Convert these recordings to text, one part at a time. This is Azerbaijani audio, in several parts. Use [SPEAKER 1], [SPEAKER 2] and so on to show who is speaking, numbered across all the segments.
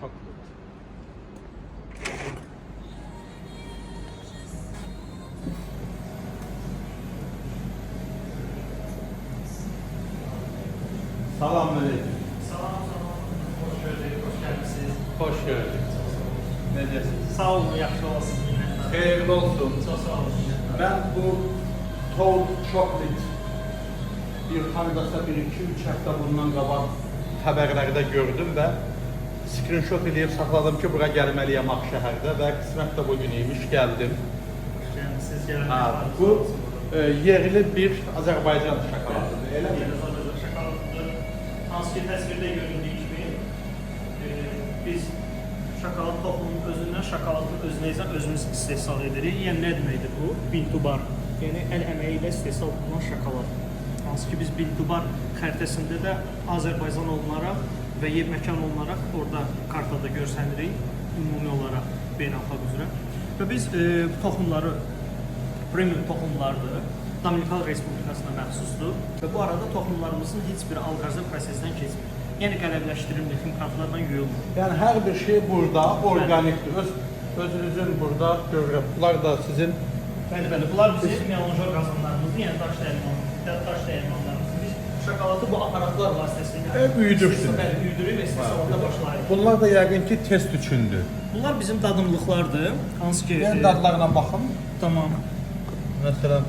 [SPEAKER 1] Chocolate. Salam aleyküm.
[SPEAKER 2] Salam, salam. Hoş gördük, hoş gəlmisiniz.
[SPEAKER 1] Hoş gördük. Necəsiniz?
[SPEAKER 2] Sağ olun, yaxşı olasınız, minnətdaram.
[SPEAKER 1] Xeyirli olsun.
[SPEAKER 2] Çox sağ olun, minnətdaram.
[SPEAKER 1] Mən bu Toad Chocolate bir hardasa bir iki üç həftə bundan qabaq xəbərlərdə gördüm və screenshot edib saxladım ki, bura gəlməliyəm Ağşəhərdə və qismət də bu gün imiş, gəldim.
[SPEAKER 2] Hoş gəlmisiniz, gələn
[SPEAKER 1] Ha,
[SPEAKER 2] mehmanınız
[SPEAKER 1] bu
[SPEAKER 2] olsun burada.
[SPEAKER 1] yerli bir Azərbaycan şokoladıdır, elə mi?
[SPEAKER 2] Yerli Azərbaycan şokoladıdır. Hansı ki, təsvirdə göründüyü kimi biz şokolad toxumunun özündən şokoladın özünə özümüz istehsal edirik. Yəni nə deməkdir bu? Bintubar. Yəni əl əməyi ilə istehsal olunan şokolad. Hansı ki, biz Bintubar xəritəsində də Azərbaycan olunaraq və yer məkan olunaraq orada kartada görsənirik ümumi olaraq beynəlxalq üzrə. Və biz toxumları premium toxumlardır. Dominikan Respublikasına məxsusdur və bu arada toxumlarımızın heç biri alqarza prosesindən keçmir. Yəni qələvləşdirilmir, ximikatlarla yuyulmur.
[SPEAKER 1] Yəni hər bir şey burada orqanikdir. Özünüzün burada görürəm. Bunlar da sizin.
[SPEAKER 2] Bəli, bəli, bunlar bizim melanjor qazanlarımızdır, yəni daş dəyirmanlarımızdır. Biz şokoladı bu aparatlar vasitəsilə
[SPEAKER 1] Üyüdürsünüz.
[SPEAKER 2] Bəli, üyüdürük və istehsalata başlayırıq.
[SPEAKER 1] Bunlar da yəqin ki test üçündür.
[SPEAKER 2] Bunlar bizim dadımlıqlardır. Hansı ki,
[SPEAKER 1] Yəni dadlarına baxın.
[SPEAKER 2] Tamam.
[SPEAKER 1] Məsələn,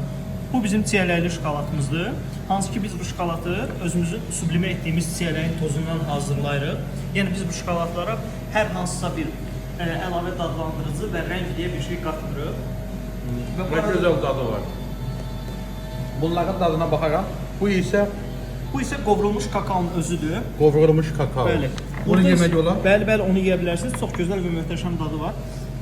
[SPEAKER 2] Bu bizim çiyələkli şokoladımızdır. Hansı ki biz bu şokoladı özümüzün sublimə etdiyimiz çiyələyin tozundan hazırlayırıq. Yəni biz bu şokoladlara hər hansısa bir əlavə dadlandırıcı və rəng deyə bir şey qatmırıq. Və bu
[SPEAKER 1] nə
[SPEAKER 2] arada-
[SPEAKER 1] gözəl dadı var. Bunların dadına baxaram. Bu isə
[SPEAKER 2] Bu isə qovrulmuş kakaonun özüdür.
[SPEAKER 1] qovrulmuş kakao.
[SPEAKER 2] Bəli.
[SPEAKER 1] Bunu
[SPEAKER 2] Burada
[SPEAKER 1] yemək
[SPEAKER 2] isə-
[SPEAKER 1] olar?
[SPEAKER 2] Bəli, bəli, onu yeyə bilərsiniz. Çox gözəl və möhtəşəm dadı var.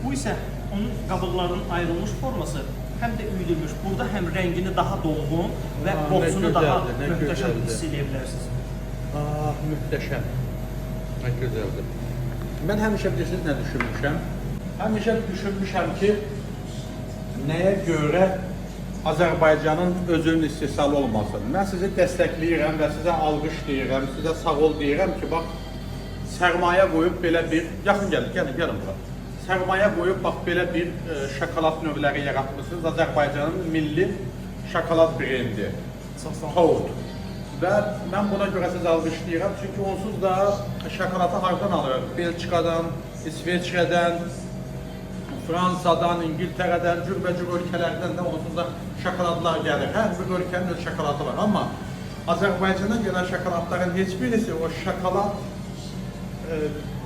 [SPEAKER 2] Bu isə onun qabıqlarının ayrılmış forması həm də üyüdülmüş. Burada həm rəngini daha dolğun və
[SPEAKER 1] Aa, nə
[SPEAKER 2] qoxusunu daha
[SPEAKER 1] gözəldir, nə
[SPEAKER 2] möhtəşəm
[SPEAKER 1] gözəldir.
[SPEAKER 2] hiss eləyə bilərsiniz.
[SPEAKER 1] Ah, möhtəşəm. Nə gözəldir. Mən həmişə bilirsiniz nə düşünmüşəm? Həmişə düşünmüşəm ki, nəyə görə Azərbaycanın özünün istehsalı olmasın. Mən sizi dəstəkləyirəm və sizə alqışlayıram, sizə sağ ol deyirəm ki, bax sərmayə qoyub belə bir yaxın gəlin, gəlin, gəlin bura. Sərmayə qoyub bax belə bir şokolad növləri yaratmısınız. Azərbaycanın milli şokolad brendi.
[SPEAKER 2] Çox sağ olun.
[SPEAKER 1] Toad. Və mən buna görə sizi alqışlayıram, çünki onsuz da şokoladı hardan alırıq? Belçikadan, İsveçrədən, Fransadan, İngiltərədən, cürbəcür ölkələrdən də onsuz da şokoladlar gəlir. Hər bir ölkənin öz şokoladı var, amma Azərbaycana gələn şokoladların heç birisi o şokolad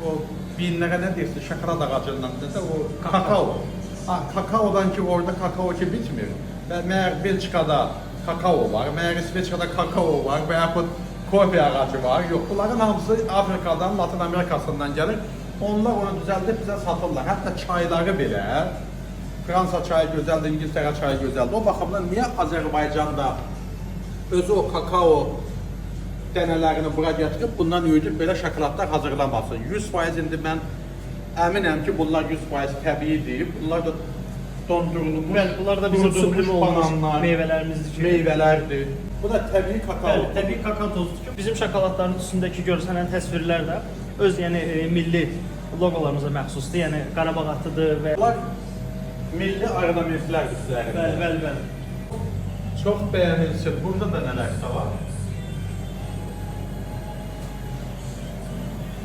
[SPEAKER 1] o binlərə nə deyirsin, şokolad ağacından da o kakao. Ha, kakaodan ki orada kakao ki bitmir. Və məyər Belçikada kakao var, məyər İsveçrədə kakao var və yaxud kofe ağacı var. Yox, bunların hamısı Afrikadan, Latin Amerikasından gəlir. Onlar onu düzəldib bizə satırlar. Hətta çayları belə Fransa çayı gözəldir, İngiltərə çayı gözəldir. O baxımdan niyə Azərbaycanda özü o kakao dənələrini bura gətirib bundan üyüdüb belə şokoladlar hazırlamasın. 100% indi mən əminəm ki, bunlar 100% təbiidir. Bunlar da dondurulmuş,
[SPEAKER 2] Bəli, bunlar da bizim
[SPEAKER 1] qurudulmuş
[SPEAKER 2] sublim olmuş
[SPEAKER 1] bananlar,
[SPEAKER 2] meyvələrimizdir ki.
[SPEAKER 1] meyvələrdir. Bu da təbii kakao.
[SPEAKER 2] Bəli, təbii kakao tozudur ki, bizim şokoladların üstündəki görsənən təsvirlər də öz yəni milli loqolarımıza məxsusdur. Yəni Qarabağ atıdır və
[SPEAKER 1] Bunlar milli ornamentlər üstlərində.
[SPEAKER 2] Bəli, bəli, bəli.
[SPEAKER 1] Çox bəyənilsin. Burada da nələrsə var.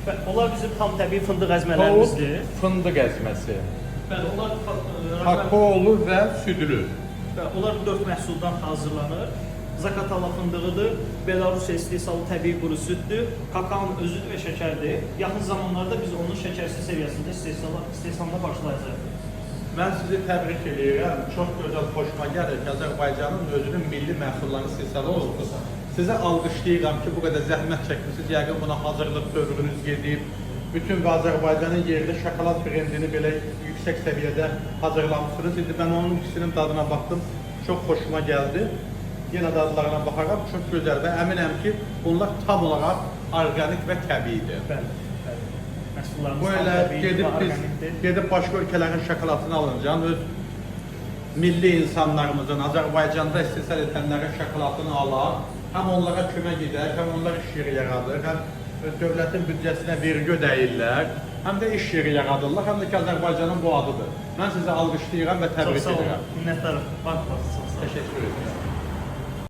[SPEAKER 2] Bəli, onlar bizim tam təbii fındıq əzmələrimizdir.
[SPEAKER 1] Toad fındıq əzməsi.
[SPEAKER 2] Bəli, onlar
[SPEAKER 1] Kakaolu və südlü.
[SPEAKER 2] Bəli, onlar 4 məhsuldan hazırlanır. Zakatala fındığıdır, Belarus istehsalı təbii quru süddür, kakaonun özüdür və şəkərdir. Yaxın zamanlarda biz onun şəkərsiz səviyyəsində istehsalına başlayacağıq.
[SPEAKER 1] Mən sizi təbrik eləyirəm. Çox gözəl, xoşuma gəlir ki, Azərbaycanın özünün milli məhsulları istehsalı olsun. Sizə alqışlayıram ki, bu qədər zəhmət çəkmisiniz. Yəqin buna hazırlıq dövrünüz gedib. Bütün və Azərbaycanın yerli şokolad brendini belə yüksək səviyyədə hazırlamışsınız. İndi mən onun ikisinin dadına baxdım. Çox xoşuma gəldi. Yenə dadlarına baxaram, çox gözəl və əminəm ki, bunlar tam olaraq orqanik və təbiidir.
[SPEAKER 2] Bəli, bəli. Məhsullarımız
[SPEAKER 1] Bu
[SPEAKER 2] tam
[SPEAKER 1] elə
[SPEAKER 2] təbii
[SPEAKER 1] gedib
[SPEAKER 2] və
[SPEAKER 1] biz
[SPEAKER 2] orqanikdir.
[SPEAKER 1] gedib başqa ölkələrin şokoladını alıncan öz milli insanlarımızın Azərbaycanda istehsal edənlərin şokoladını alaq, həm onlara kömək edək, həm onlar iş yeri yaradır, həm dövlətin büdcəsinə vergi ödəyirlər, Həm də iş yeri yaradırlar, həm də ki Azərbaycanın bu adıdır. Mən sizi alqışlayıram və
[SPEAKER 2] Çox
[SPEAKER 1] təbrik
[SPEAKER 2] sağ olun.
[SPEAKER 1] edirəm.
[SPEAKER 2] Minnətdarım. Bax, bax, çox sağ olun.
[SPEAKER 1] Təşəkkür edirəm.